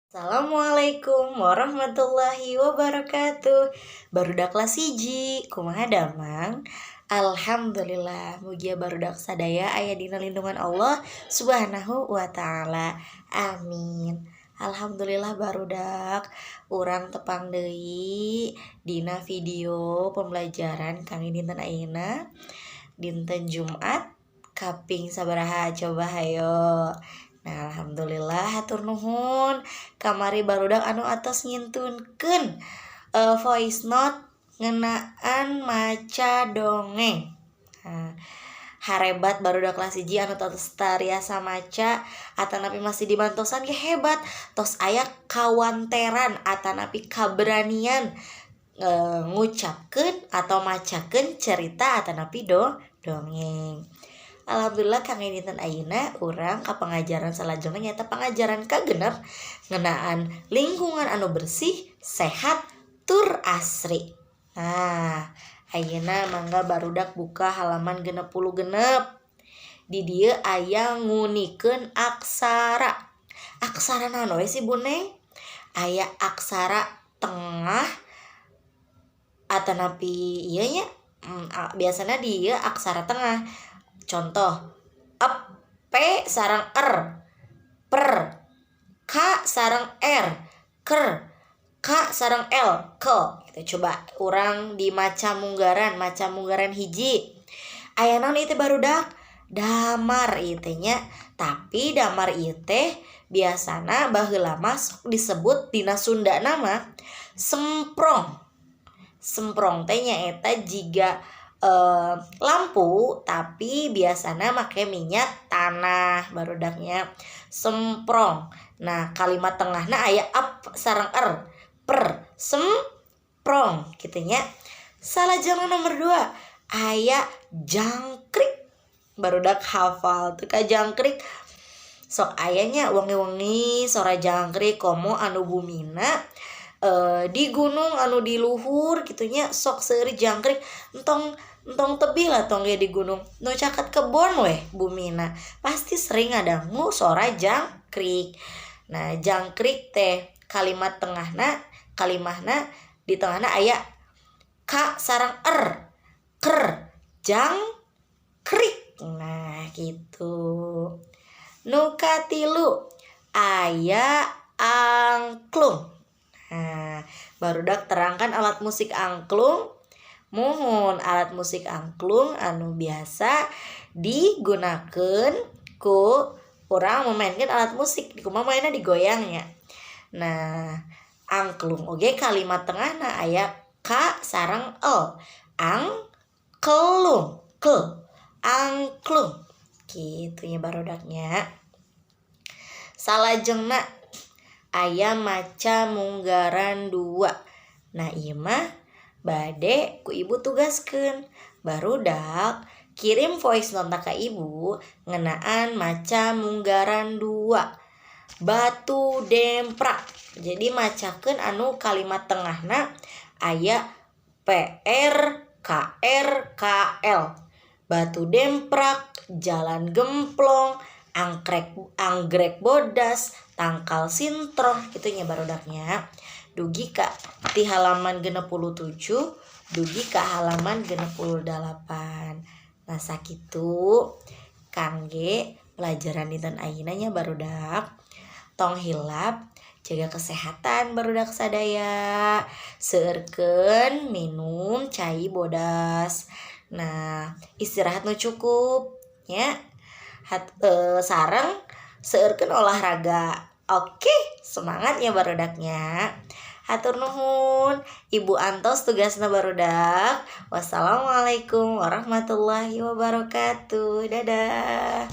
Assalamualaikum warahmatullahi wabarakatuh. Barudak kelas 1, kumaha damang? Alhamdulillah, mugia barudak sadaya aya dina lindungan Allah Subhanahu wa Ta'ala. Amin. Alhamdulillah, barudak, urang tepang deui dina video pembelajaran kangge dinten ayeuna, dinten Jumat kaping sabaraha coba, hayo? Nah, alhamdulillah, hatur nuhun kamari barudak anu atos ngintunkeun voice note ngeunaan maca dongeng. Nah, harebat barudak kelas 1 anu tos tariasa maca atanapi masih dibantosan ge hebat, tos aya kawanteran atanapi kaberanian ngucapkeun atau macakeun cerita atanapi dongeng. Alhamdulillah, kangge dinten ayeuna urang ka pangajaran salajengna, nyaeta pangajaran kagenep ngeunaan lingkungan anu bersih, sehat, tur asri. Nah, ayeuna mangga barudak buka halaman 66. Di dieu aya ngunikeun aksara. Aksara naon we sih, Bu Neng? Aya aksara tengah atanapi ieu nya, biasana di ieu aksara tengah. Contoh, ep, P sareng er, per, K sareng R, ker, K sareng L, kel. Gitu. Coba urang di maca munggaran 1. Aya naon ieu teh, barudak? Damar ieu teh nya. Tapi damar ieu teh biasana baheula mah sok disebut dina Sunda mah semprong. Semprong teh nyaeta jiga lampu, tapi biasana make minyak tanah, barudaknya, semprong. Nah, kalimat tengahna aya ap sareng er, per, semprong kitu nya. Salajengna nomor 2 aya jangkrik. Barudak hafal teu ka jangkrik? Sok aya nya wengi-wengi sora jangkrik, komo anu bumina di gunung anu di luhur kitu nya, sok seueur jangkrik. Entong entong tebih lah, tong ge di gunung, nu caket kebon weh bumina pasti sering ngadangu sora jangkrik. Nah, jangkrik teh kalimat tengahna, kalimahna di tengahna aya k sareng er, ker, jangkrik. Nah, gitu. Nu katilu aya angklung. Nah, barudak terangkan alat musik angklung. Muhun, alat musik angklung anu biasa digunakan ku urang memainkan alat musik, kumaha mainna, digoyangnya. Nah, angklung oge kalimat tengahna aya k sareng l, ang kelung, ke, angklung kitu nya, barudaknya. Salajengna aya maca munggaran 2. Nah, ieu mah bade ku ibu tugaskeun barudak kirim voice note ka ibu ngeunaan maca munggaran 2, batu demprak. Jadi macakeun anu kalimat tengahna aya PR KR KL, batu demprak, jalan gemplong, angkrek, anggrek bodas, tangkal sintrong kitu nya, barudaknya. Dugi ka ti halaman 67 dugi ka halaman 68. Nah, sakitu kangge pelajaran dinten ayeuna nya, barudak. Tong hilap jaga kesehatan, barudak sadaya. Seueurkeun minum cai bodas. Nah, istirahat nu cukup nya. Sareng seueurkeun olahraga. Oke, semangat ya, barudaknya. Hatur nuhun, Ibu antos tugasna, barudak. Wassalamualaikum warahmatullahi wabarakatuh. Dadah.